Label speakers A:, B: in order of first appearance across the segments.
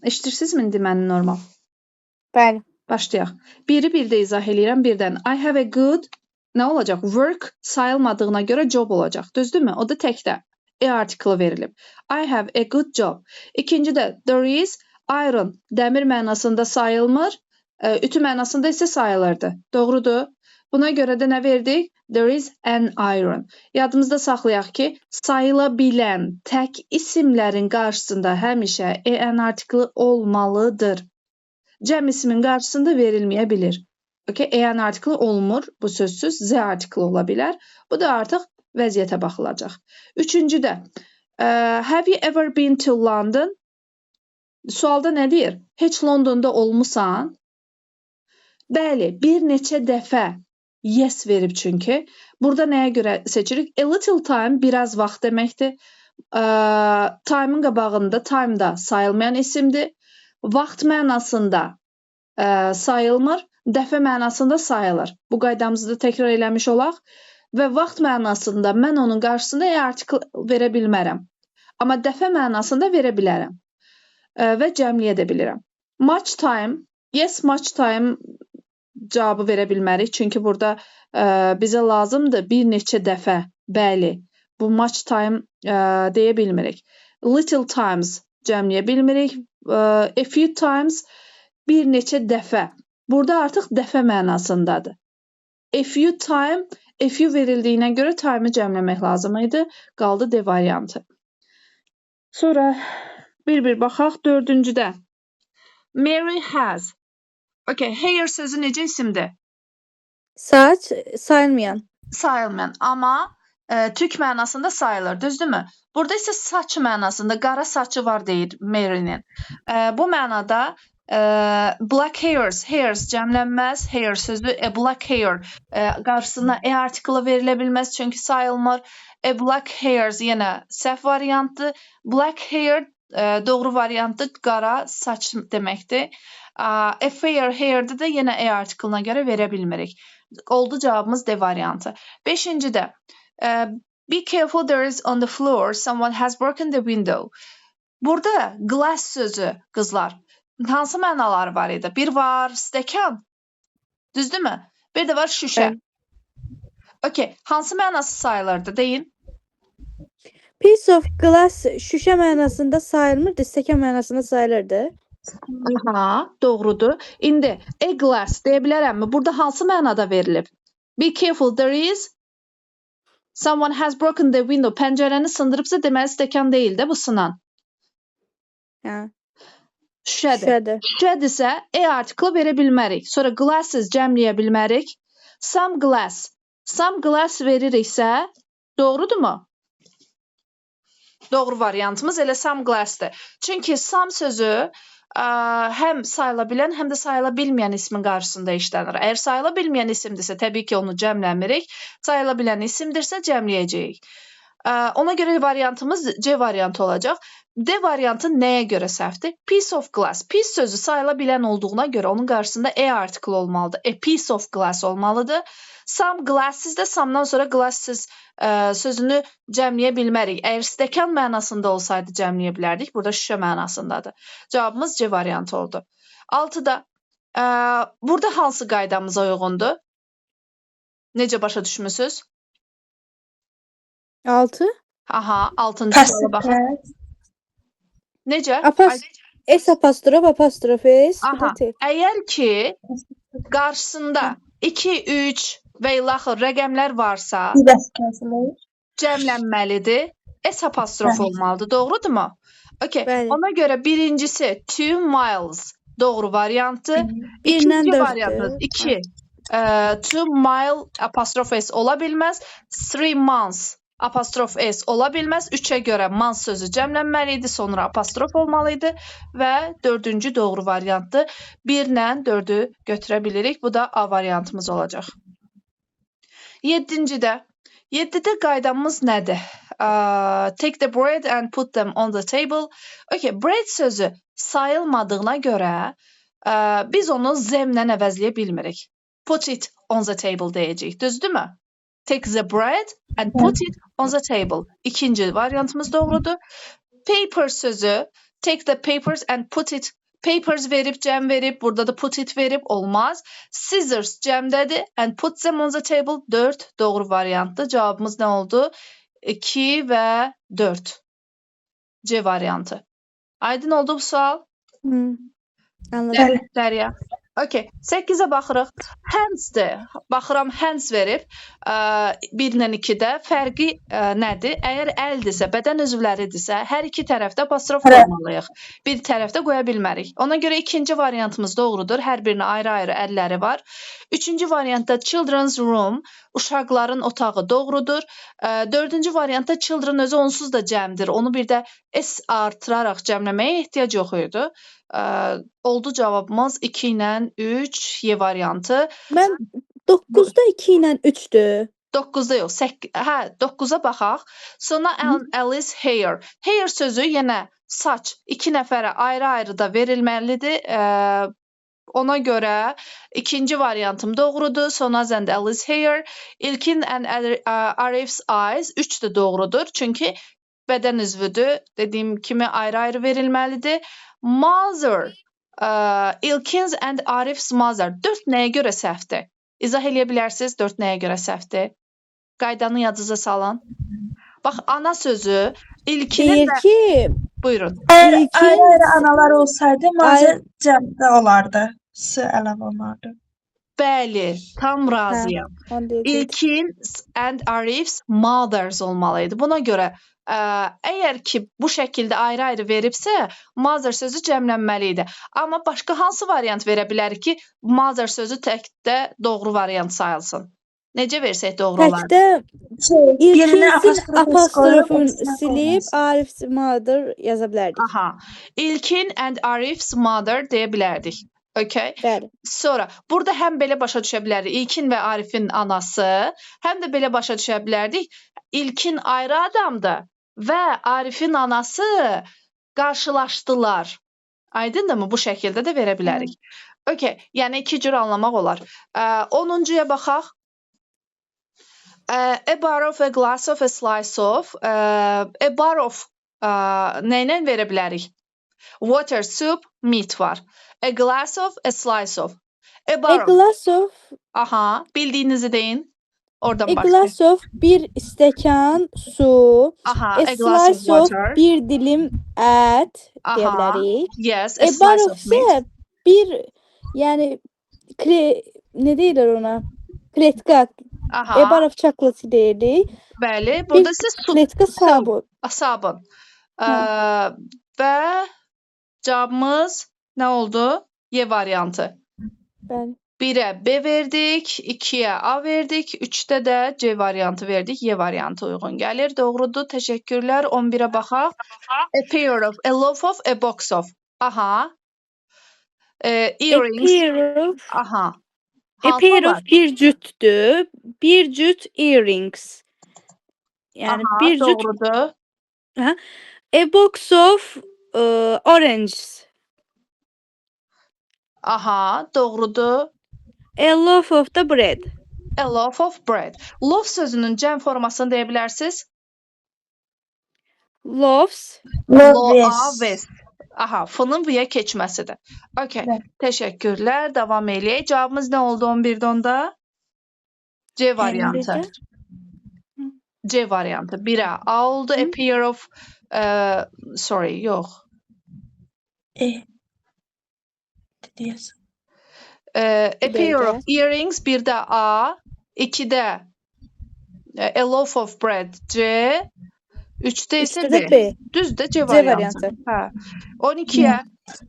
A: Eşidirsinizmi indi məni normal?
B: Bəli.
A: Başlayaq. Biri bir də izah eləyirəm birdən. I have a good nə olacaq? Work sayılmadığına görə job olacaq. Düzdürmü? O da təkdə. A artiklı verilib. I have a good job. İkinci də there is iron, dəmir mənasında sayılmır. Ütü mənasında isə sayılırdı. Doğrudur? Buna görə də nə verdik? There is an iron. Yadımızda saxlayaq ki, sayıla bilən tək isimlərin qarşısında həmişə an artiklı olmalıdır. Cəm ismin qarşısında verilməyə bilir. Okay, an artiklı olmur, bu sözsüz the artiklı ola bilər. Bu da artıq vəziyyətə baxılacaq. Üçüncüdə, have you ever been to London? Sualda nə deyir? Heç Londonda olmusan? Bəli, bir neçə dəfə. Yes verib çünki. Burada nəyə görə seçirik? A little time biraz vaxt deməkdir. Time'ın qabağında time da sayılmayan isimdir. Vaxt mənasında sayılmır, dəfə mənasında sayılır. Bu qaydamızı da təkrar eləmiş olaq. Və vaxt mənasında mən onun qarşısında a article verə bilmərəm. Amma dəfə mənasında verə bilərəm. Və cəmləyə də bilirəm. Much time, yes, much time cavabı verə bilmərik. Çünki burada bizə lazımdır bir neçə dəfə. Bəli, bu much time deyə bilmirik. Little times cəmləyə bilmirik. A few times, bir neçə dəfə. Burada artıq dəfə mənasındadır. A few time, a few verildiyinə görə time'ı cəmləmək lazım idi. Qaldı D variantı. Sonra bir-bir baxaq. Dördüncüdə. Mary has. Okay, hair sözü necə isimdir?
B: Saç sayılmayan.
A: Sayılmayan, amma tük mənasında sayılır, düzdürmü? Burada isə saç mənasında qara saçı var deyir Mary'nin. Bu mənada black hairs, hairs cəmlənməz. Hair sözü, a black hair qarşısına a artiklı verilə bilməz, çünki sayılmır. A black hairs yenə səhv variantdır. Black hair doğru variantdır. Qara saç deməkdir. A fair hair-də də yenə a artiklına görə verə bilmirik. Oldu cavabımız D variantı. Beşincidə be careful, there is on the floor, someone has broken the window. Burada glass sözü, qızlar, hansı mənaları var idi? Bir var stəkan. Düzdürmü? Bir də var şüşə.
B: Bəli.
A: Okay, hansı mənası sayılırdı deyin?
B: Piece of glass şüşə mənasında sayılmırdı, stəkan mənasında sayılırdı.
A: Aha, doğrudur. İndi a glass deyə bilərəmmi? Burada hansı mənada verilib? Be careful, there is someone has broken the window. Pəncərəni sındırıbsa, deməli stəkan deyil də bu sınan.
B: Hə,
A: Şüşədir.
B: Şüşədir.
A: Şüşədirsə a artiklı verə bilmərik. Sonra glasses cəmləyə bilmərik. Some glass. Some glass veririksə, doğrudurmu? Doğru variantımız elə some glass'dır. Çünki some sözü həm sayıla bilən, həm də sayıla bilməyən ismin qarşısında işlənir. Əgər sayıla bilməyən isimdirsə, təbii ki, onu cəmləmirik. Sayıla bilən isimdirsə, cəmləyəcəyik. Ona görə variantımız C variantı olacaq. D variantı nəyə görə səhvdir? Piece of glass. Piece sözü sayıla bilən olduğuna görə onun qarşısında a artiklı olmalıdır. A piece of glass olmalıdır. Some glasses də some'dan sonra glasses sözünü cəmləyə bilmərik. Əgər stəkan mənasında olsaydı, cəmləyə bilərdik. Burada şüşə mənasındadır. Cavabımız C variantı oldu. 6-da burada hansı qaydamıza uyğundur? Necə başa düşmüsüz?
B: 6.
A: Aha, 6-cı suala baxın.
C: Pasif.
A: Necə?
B: S apostrof apostrof S, bir də
A: Aha.
B: T.
A: Əgər ki qarşısında 2, 3 və ilaxır rəqəmlər varsa,
C: Yazılır.
A: Cəmlənməlidir. S apostrof
C: Bəli.
A: olmalıdır. Doğrudurmu? Okay.
B: Bəli.
A: Ona görə birincisi 2 miles doğru variantı.
B: 1-lə
A: İkinci
B: 4-dür.
A: variantımız 2. 2 mile apostrof S ola bilməz. 3 months apostrof S ola bilməz. 3-ə görə months sözü cəmlənməli idi, sonra apostrof olmalı idi və dördüncü doğru variantdır. 1 ilə 4-ü götürə bilirik. Bu da A variantımız olacaq. Yeddincidə. Yeddidə qaydamız nədir? Take the bread and put them on the table. Okay, bread sözü sayılmadığına görə biz onu themlə əvəzləyə bilmirik. Put it on the table deyəcəyik. Düzdürmü? Take the bread and put it on the table. İkinci variantımız doğrudur. Paper sözü, take the papers and put it. Papers verib, cəm verib, burada da put it verib, olmaz. Scissors cəmdədir and put them on the table. 4 doğru variantdır. Cavabımız nə oldu? 2 və 4. C variantı. Aydın oldu bu sual?
B: Hı. Anladım.
C: Bəli.
A: Dərya. Okay. 8-ə baxırıq. Hands-dir. Baxıram, hands verib. 1 ilə 2-də fərqi nədir? Əgər əldirsə, bədən üzvləridirsə, hər iki tərəfdə apostrof qoymalıyıq. Bir tərəfdə qoya bilmərik. Ona görə ikinci variantımız doğrudur. Hər birinə ayrı-ayrı əlləri var. Üçüncü variantda children's room, uşaqların otağı doğrudur. Dördüncü variantda children özü onsuz da cəmdir. Onu bir də s artıraraq cəmləməyə ehtiyac yox idi. Oldu cavabımız 2 ilə 3, Y variantı.
B: Mən 9-da 2 ilə 3-dür.
A: 9-da yox, 8, hə, 9-a baxaq. Sonra Alice hair. Hair sözü yenə saç, iki nəfərə ayrı-ayrı da verilməlidir. Ona görə ikinci variantım doğrudur. Sonaz and Alice hair. İlkin and Arif's eyes, 3 də doğrudur. Çünki bədən üzvüdür. Dediyim kimi ayrı-ayrı verilməlidir. Mother, İlkins and Arif's mother. 4 nəyə görə səhvdir? İzah eləyə bilərsiniz, 4 nəyə görə səhvdir? Qaydanı yadınıza salın. Bax, ana sözü İlkinin
B: Deyir
A: və
B: ki,
A: buyurun.
C: Əgər
B: İlkin
C: ayrı-ayrı analar olsaydı, mother cəmdə olardı. S əlavə olunardı.
A: Bəli, tam
B: Hə,
A: razıyam.
B: onu deyəcəkdim.
A: İlkin and Arif's mothers olmalı idi. Buna görə əgər ki bu şəkildə ayrı-ayrı veribsə, mother sözü cəmlənməli idi. Amma başqa hansı variant verə bilərik ki, mother sözü təkdə doğru variant sayılsın? Necə versək doğru olar?
B: Təkdə
C: Şey, birinə
B: İlkinsin
C: apostrof s qoyub,
B: apostrofunu
C: o birisinə
B: silib
C: qoymaz.
B: Arif's mother yaza bilərdik.
A: Aha. İlkin and Arif's mother deyə bilərdik. Okay.
B: Bəli.
A: Sonra burada həm belə başa düşə bilərik. İlkin və Arifin anası, həm də belə başa düşə bilərdik. İlkin ayrı adamdır və Arifin anası qarşılaşdılar. Aydındırmı? Bu şəkildə də verə bilərik. Okay, yəni iki cür anlamaq olar. 10-cuya baxaq. A bar of, a glass of, a slice of. A bar of nə ilə verə bilərik? Water, soup, meat var. A glass of, a slice of. A
B: A
A: bar of.
B: glass of
A: Aha, bildiyinizi deyin. Oradan
B: a
A: başlayın.
B: glass of bir stəkan su,
A: Aha,
B: a
A: a glass of
B: slice of
A: water.
B: bir dilim ət deyə
A: Aha,
B: bilərik.
A: yes, a
B: A bar
A: slice
B: of
A: of meat.
B: isə bir, yəni kre, nə deyirlər ona? Kletka.
A: Aha.
B: A bar of chocolate deyirdik.
A: Bəli,
B: Bir
A: burada isə su,
B: kletka
A: soap,
B: sabun.
A: sabun.
B: Hə.
A: Və cavabımız nə oldu? Y variantı.
B: Bəli.
A: 1-ə B verdik, 2-yə A verdik, 3-də də C variantı verdik. Y variantı uyğun gəlir. Doğrudur. Təşəkkürlər. 11-ə baxaq. A pair of, a loaf of, a box of. Aha.
B: A
A: Earrings.
B: pair of
A: Aha.
B: A
A: Hansı
B: pair of
A: var?
B: bir cütdür. Bir cüt earrings. Yəni
A: Aha,
B: bir cüt
A: doğrudur.
B: Aha. A box of oranges.
A: Aha, doğrudur.
B: A loaf of the bread.
A: A loaf of bread. Loaf sözünün cəm formasını deyə bilərsiniz?
B: Loaves.
C: Loaves.
A: Loaves. Aha, F-nın V-yə keçməsidir. Okay,
C: Bəli.
A: təşəkkürlər. Davam eləyək. Cavabımız nə oldu 11-də onda? C variantı.
B: 11-də.
A: C variantı. 1-ə A oldu. A
B: Hı.
A: pair of sorry, yox.
C: E. Deyəsən.
A: A
B: Bir
A: pair of
B: dəqiqə.
A: earrings 1-də A, 2-də a loaf of bread C, 3-də isə
B: 3-də
A: B.
B: də B.
A: Düzdür, C
B: C
A: variantı.
B: variantı.
A: Hə. 12-yə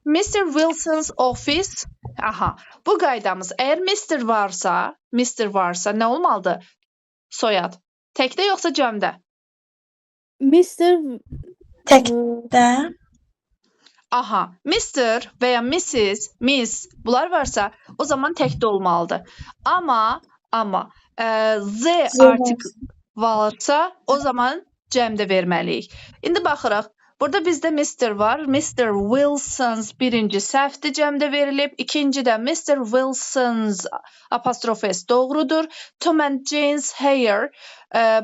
A: Mr. Wilson's office. Aha. Bu qaydamız. Əgər Mr. varsa, Mr. varsa nə olmalıdır? Soyad. Təkdə yoxsa cəmdə?
B: Mr.
C: Təkdə.
A: Aha, Mr. və ya Mrs., Miss bunlar varsa o zaman təkdə olmalıdır. Amma Z
C: Z
A: artikel varsa o zaman cəmdə verməliyik. İndi baxırıq. Burada bizdə Mr. var. Mr. Wilson's birinci səhvdir, cəmdə verilib. İkinci də Mr. Wilson's apostrof S doğrudur. Tom and Jane's hair.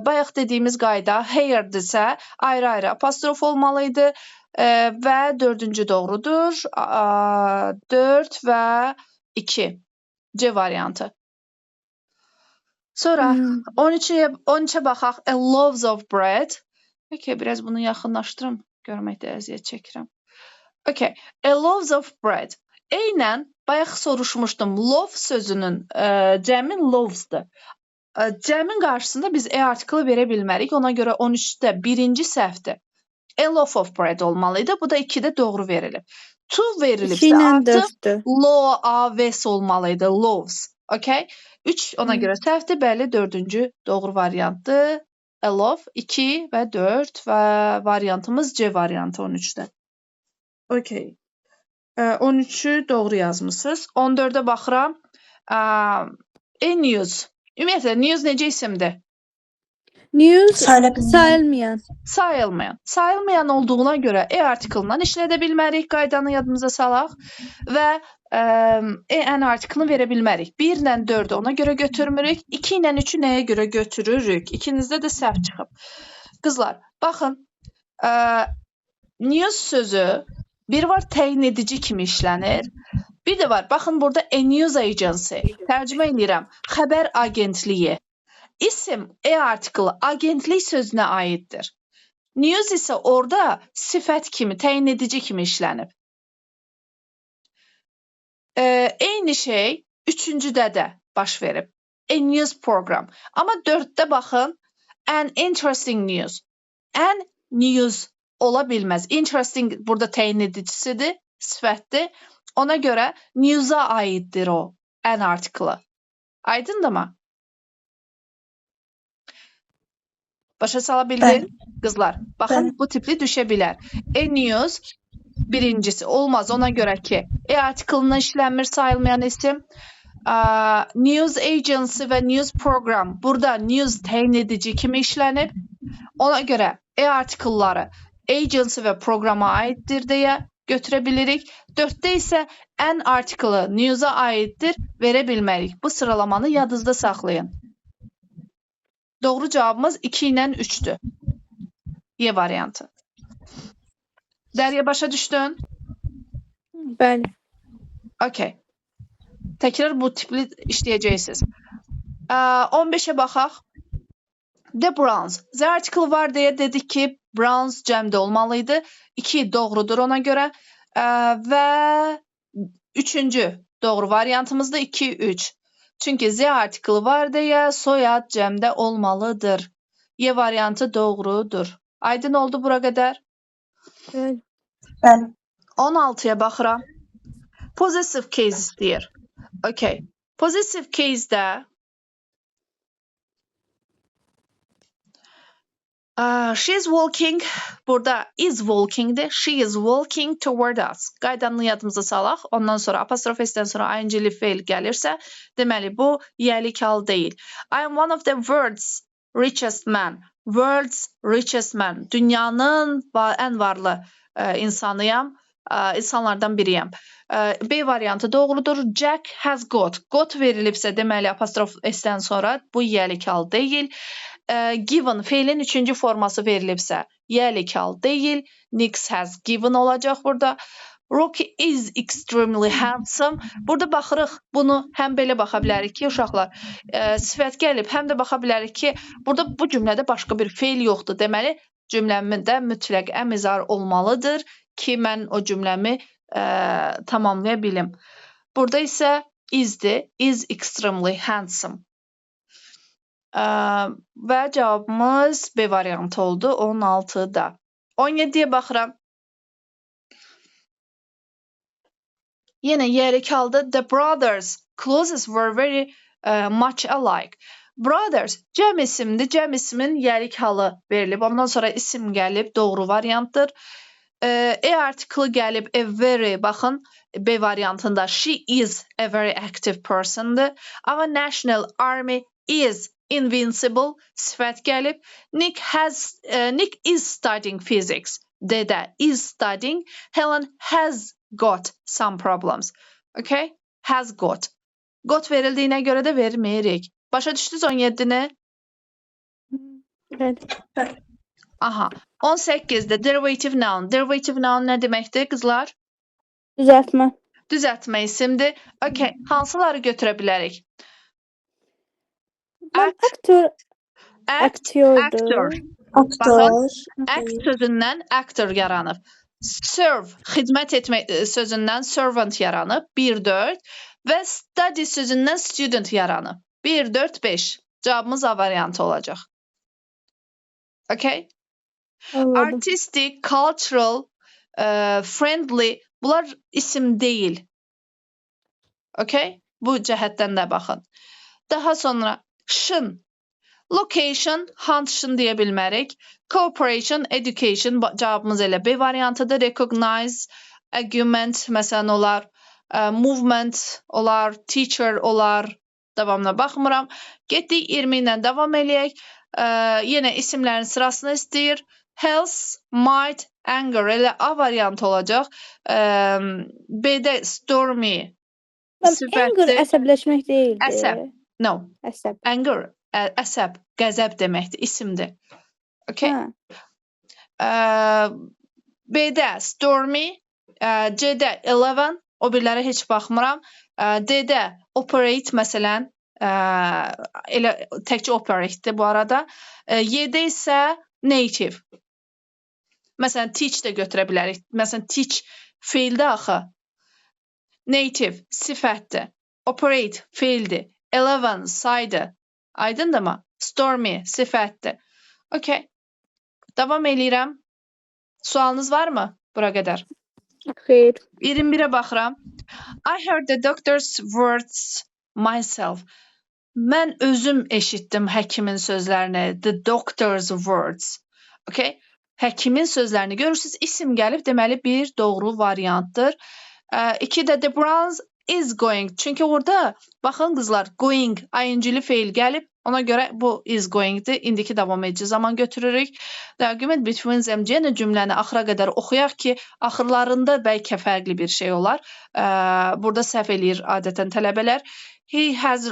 A: Bayaq dediyimiz qayda hairdirsə ayrı-ayrı apostrof olmalıydı. Və dördüncü doğrudur. 4 və 2. C variantı. Sonra 13-ə baxaq. A loaves of bread. Okay, biraz bunu yaxınlaşdırım. Görməkdə əziyyət çəkirəm. Okay, a loaves of bread. Eynən bayaq soruşmuşdum. Loaf sözünün cəmi loaves'dır. Cəmin qarşısında biz e artiklı verə bilmərik. Ona görə 13-də birinci səhvdir. A loaf of bread olmalıydı. Bu da 2-də doğru verilib. To
B: 2
A: verilibsə
B: ilə
A: artıq
B: 4-dür.
A: lo, a, v s olmalıydı. Loaves. Okay? 3 ona görə səhvdir. Bəli, dördüncü doğru variantdır. A loaf 2 və 4 və variantımız C variantı 13-də. Okay. 13-ü doğru yazmısınız. 14-ə baxıram. A news. Ümumiyyətlə news necə isimdir?
B: News
C: Sayıla bilmər.
B: sayılmayan.
A: Sayılmayan. Sayılmayan olduğuna görə e artiklından işlədə bilmərik, qaydanı yadımıza salaq və e an artiklını verə bilmərik. 1 ilə 4-ü ona görə götürmürük. 2 ilə 3-ü nəyə görə götürürük? İkinizdə də səhv çıxıb. Qızlar, baxın, news sözü bir var təyin edici kimi işlənir. Bir də var, baxın burada a news agency. Tərcümə eləyirəm. Xəbər agentliyi. İsim e artiklı agentlik sözünə aiddir. News isə orada sifət kimi, təyin edici kimi işlənib. Eyni şey üçüncüdə də baş verib. A news program. Amma dörddə baxın, an interesting news. An news ola bilməz. Interesting burada təyin edicisidir, sifətdir. Ona görə news'a aiddir o an artiklı. Aydındırmı? Başa sala bildin
C: Bəli.
A: qızlar? Baxın,
C: Bəli.
A: bu tipli düşə bilər. A news birincisi olmaz ona görə ki, e artiklından işlənmir sayılmayan isim. News agency və news program burada news təyin edici kimi işlənib. Ona görə e artiklları agency və proqrama aiddir deyə götürə bilirik. Dörddə isə an artiklı news'a aiddir, verə bilmərik. Bu sıralamanı yadınızda saxlayın. Doğru cavabımız 2 ilə 3-dür. Y variantı. Dərya, başa düşdün?
B: Bəli.
A: Okay. Təkrar bu tipli işləyəcəksiniz. 15-ə baxaq. The Browns. The article var deyə dedik ki, Browns cəmdə olmalıydı. 2 doğrudur ona görə. Və üçüncü doğru variantımız da 2, 3. Çünki Z artiklı var deyə soyad cəmdə olmalıdır. Y variantı doğrudur. Aydın oldu bura qədər?
B: Bəli.
C: Bəli.
A: 16-ya baxıram. Possessive case istəyir. Okay. Possessive case-də she is walking. Burada is walkingdir. She is walking toward us. Qaydanı yadımıza salaq. Ondan sonra apostrof s-dən sonra ing-li feil gəlirsə, deməli bu yəlik hal deyil. I am one of the world's richest men. World's richest man. Dünyanın ən varlı insanıyam. İnsanlardan biriyəm. B variantı doğrudur. Jack has got. Got verilibsə, deməli apostrof s-dən sonra bu yəlik hal deyil. Given feilin üçüncü forması verilibsə, yəlik hal deyil. Nix has given olacaq burada. Rocky is extremely handsome. Burada baxırıq, bunu həm belə baxa bilərik ki, uşaqlar, sifət gəlib, həm də baxa bilərik ki, burada bu cümlədə başqa bir feil yoxdur. Deməli, cümləmdə mütləq əmizar olmalıdır ki, mən o cümləmi tamamlaya bilim. Burada isə isdir. Is extremely handsome. Və cavabımız B variantı oldu 16-da. 17-yə baxıram. Yenə yəlik halda the brothers clothes were very much alike. Brothers cəm isimdir. Cəm ismin yəlik halı verilib. Ondan sonra isim gəlib, doğru variantdır. E artiklı gəlib, a very, baxın B variantında she is a very active person'dır. Our national army is Invincible sifət gəlib. Nick is studying physics. D-də is studying. Helen has got some problems. Okay? Has got. Got verildiyinə görə də vermirik. Başa düşdünüz 17-ni?
B: Bəli.
A: Aha. 18-də derivative noun. Derivative noun nə deməkdir, qızlar?
B: Düzəltmə.
A: Düzəltmə isimdir. Okay, hansıları götürə bilərik?
B: Mən
A: Act,
B: aktor,
A: act,
B: aktyordur.
A: actor.
C: Aktor.
A: Act sözündən actor yaranıb. Serve, xidmət etmək sözündən servant yaranıb. 1, 4 və study sözündən student yaranıb. 1, 4, 5. Cavabımız A variantı olacaq. Okay?
B: Anladım.
A: Artistic, cultural, friendly bunlar isim deyil. Okay? Bu cəhətdən də baxın. Daha sonra tion. Location, hunttion deyə bilmərik. Cooperation, education cavabımız elə B variantıdır. Recognize, argument məsələn olar, movement olar, teacher olar. Davamına baxmıram. Getdik 20 ilə davam eləyək. Yenə isimlərin sırasını istəyir. Health, might, anger elə A variantı olacaq. B-də stormy
B: Mən anger
A: sifətdir.
B: əsəbləşmək deyildi.
A: Əsəb. No,
B: Əsəb.
A: Anger əsəb, qəzəb deməkdir, isimdir. Okay?
B: Hə.
A: B-də stormy, C-də 11, o birilərə heç baxmıram. D-də operate məsələn, elə təkcə operate-dir bu arada. Y-də isə native. Məsələn, teach də götürə bilərik. Məsələn, teach feildir axı. Native sifətdir. Operate feildir. 11 saydır. Aydındırmı? Stormy sifətdir. Okay. Davam eləyirəm. Sualınız varmı bura qədər?
B: Xeyr.
A: 21-ə baxıram. I heard the doctor's words myself. Mən özüm eşitdim həkimin sözlərini. The doctor's words. Okay? Həkimin sözlərini görürsüz, isim gəlib, deməli bir doğru variantdır. İki də the Browns is going. Çünki orada baxın qızlar, going ing-li feil gəlib. Ona görə bu is going-dir. İndiki davam edici zaman götürürük. The argument between them yenə cümləni axıra qədər oxuyaq ki, axırlarında bəlkə fərqli bir şey olar. Burada səhv eləyir adətən tələbələr. He has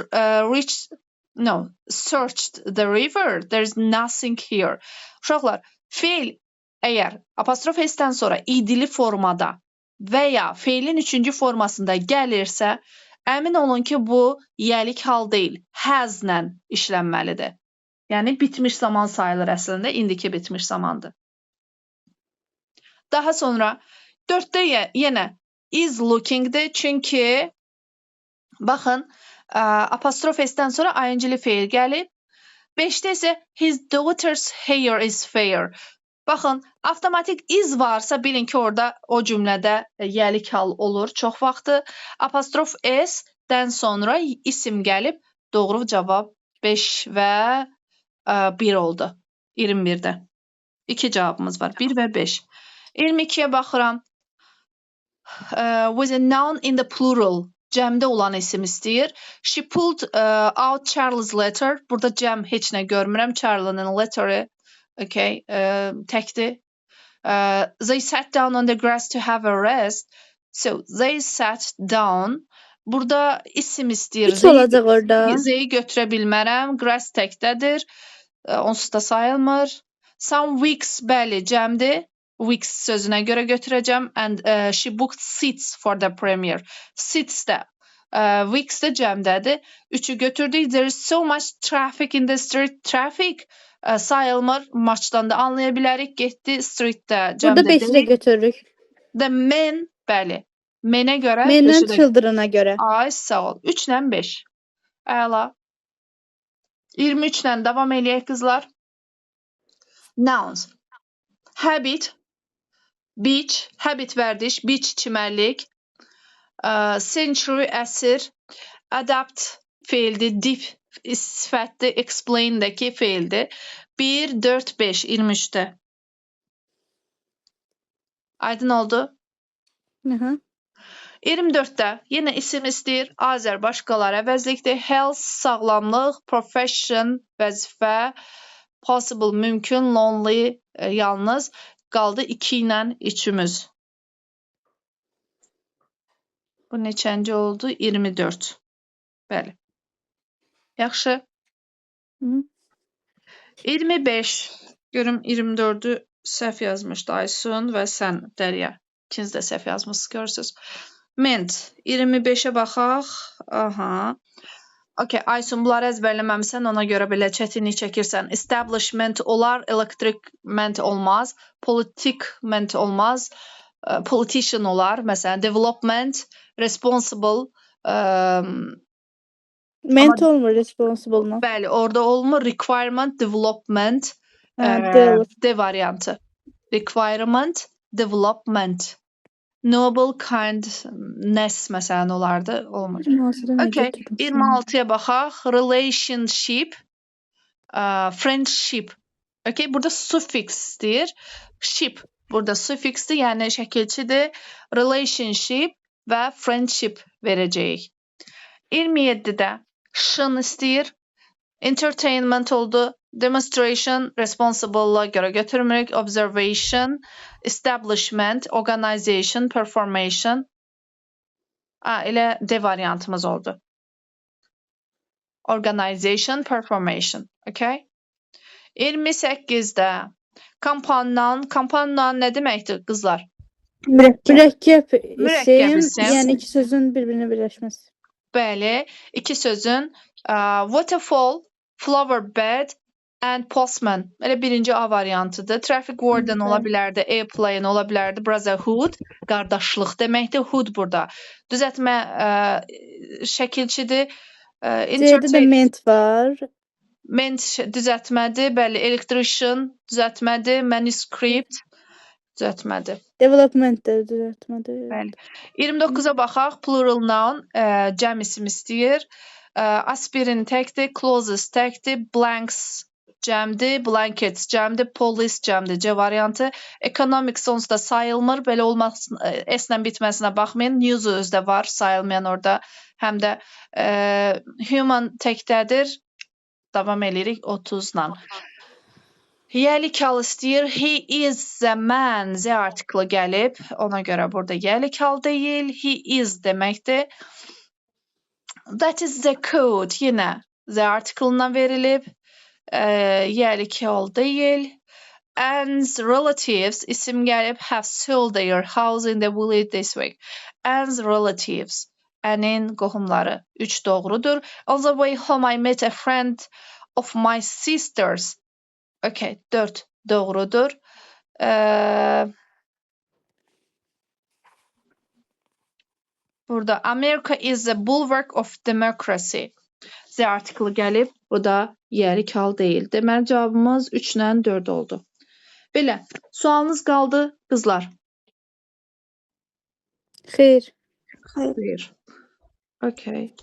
A: reached, no, searched the river. There's nothing here. Uşaqlar, feil əgər apostrof s-dən sonra idili formada və ya feilin üçüncü formasında gəlirsə, əmin olun ki, bu yəlik hal deyil, has-lə işlənməlidir. Yəni bitmiş zaman sayılır əslində, indiki bitmiş zamandır. Daha sonra 4-də yenə is looking-dir, çünki baxın, apostrof s-dən sonra ing-li feil gəlib. 5-də isə his daughter's hair is fair. Baxın, avtomatik is varsa bilin ki, orada o cümlədə yəlik hal olur çox vaxtı. Apostrof s-dən sonra isim gəlib. Doğru cavab 5 və 1 oldu. 21-də. İki cavabımız var. 1 və 5. 22-yə baxıram. With a noun in the plural. Cəmdə olan isim istəyir. She pulled out Charles' letter. Burada cəm heç nə görmürəm. Charlie'nin letter'ı, okay, təkdir. They sat down on the grass to have a rest. So they sat down. Burada isim istəyir.
B: Üç olacaq orada.
A: Z-yi götürə bilmərəm. Grass təkdədir. Onsuz da sayılmır. Some weeks, bəli, cəmdir. Weeks sözünə görə götürəcəm. And she booked seats for the premiere. Seats də weeks də cəmdədir. Üçü götürdük. There is so much traffic in the street. Traffic sayılmır. Much'dan da anlaya bilərik. Getdi street-də
B: Burada
A: cəmdə
B: 5-i də
A: deyil.
B: götürürük.
A: The men, bəli. Menə görə
B: Men-lə
A: beşi də
B: children-a görə.
A: Ay, sağ ol. 3 ilə 5. Əla. 23 ilə davam eləyək qızlar. Nouns. Habit, beach, habit vərdiş, beach çimərlik, century əsr, adapt feildir, deep sifətdir, explain-dəki feildir. 1, 4, 5, 23-də. Aydın oldu?
B: Aha.
A: 24-də yenə isim istəyir. Azər başqaları əvəzlikdir. Health sağlamlıq, profession vəzifə, possible mümkün, lonely yalnız. Qaldı 2 ilə 3-ümüz. Bu neçənci oldu? 24. Bəli. Yaxşı.
B: Hı.
A: 25. Görüm 24-ü səhv yazmışdı Aysun və sən Dərya. İkiniz də səhv yazmısınız, görürsüz. Ment. 25-ə baxaq. Aha. Okay, Aysun, bunları əzbərləməmisən, ona görə belə çətinlik çəkirsən. Establishment olar, electricment olmaz, politicment olmaz, politician olar, məsələn, development, responsible,
B: Ment olmur responsible-la.
A: Bəli, orada olmur. Requirement, development,
B: Hə, D olur.
A: D variantı. Requirement, development. Noble kindness məsələn olardı, olmur.
B: 26-da nə
A: Okay,
B: götürdüm?
A: 26-ya baxaq. Relationship, friendship. Okay, burada suffix deyir. Ship burada suffixdir, yəni şəkilçidir. Relationship və friendship verəcəyik. 27-də şın istəyir. Entertainment oldu. Demonstration, responsible-la görə götürmürük. Observation, establishment, organization, performation. A, elə D variantımız oldu. Organization, performation. Okay? 28-də companion, companion nə deməkdir qızlar?
C: Mürəkkəb.
B: Mürəkkəb
A: Mürəkkəb
B: isim,
A: isim.
B: yəni iki sözün bir-birinə birləşməsi.
A: Bəli, iki sözün waterfall, flower bed and postman. Elə birinci A variantıdır. Traffic warden ola
B: Bəli.
A: bilərdi, airplane ola bilərdi, brotherhood, qardaşlıq deməkdir. Hood burada. Düzəltmə şəkilçidir.
B: C-də də
A: Entertain
B: ment var.
A: Ment düzəltmədir, bəli, electrician düzəltmədir, manuscript düzəltmədir.
B: Development də düzəltmədir.
A: Bəli. 29-a baxaq. Plural noun, cəm isim istəyir. Aspirin təkdir, closes təkdir, blanks cəmdir, blankets cəmdir, police cəmdir. C variantı. Economics onsuz da sayılmır. Belə olmasın, S-lə bitməsinə baxmayın. News özdə var, sayılmayan orada. Həm də human təkdədir. Davam eləyirik 30-la. Yəlik hal istəyir. He is the man. The artiklı gəlib. Ona görə burada yəlik hal deyil. He is deməkdir. That is the code. Yenə the artiklından verilib. Yəlik hal deyil. Anne's relatives isim gəlib have sold their house in the village this week. Anne's relatives. Anne'in qohumları. 3 doğrudur. On the way home I met a friend of my sister's. Okay, 4 doğrudur. Burada America is the bulwark of democracy. The artiklı gəlib. Bu da yəlik hal deyil. Deməli cavabımız 3 ilə 4 oldu. Belə, sualınız qaldı qızlar.
B: Xeyr.
C: Xeyr.
A: Xeyr. Okay.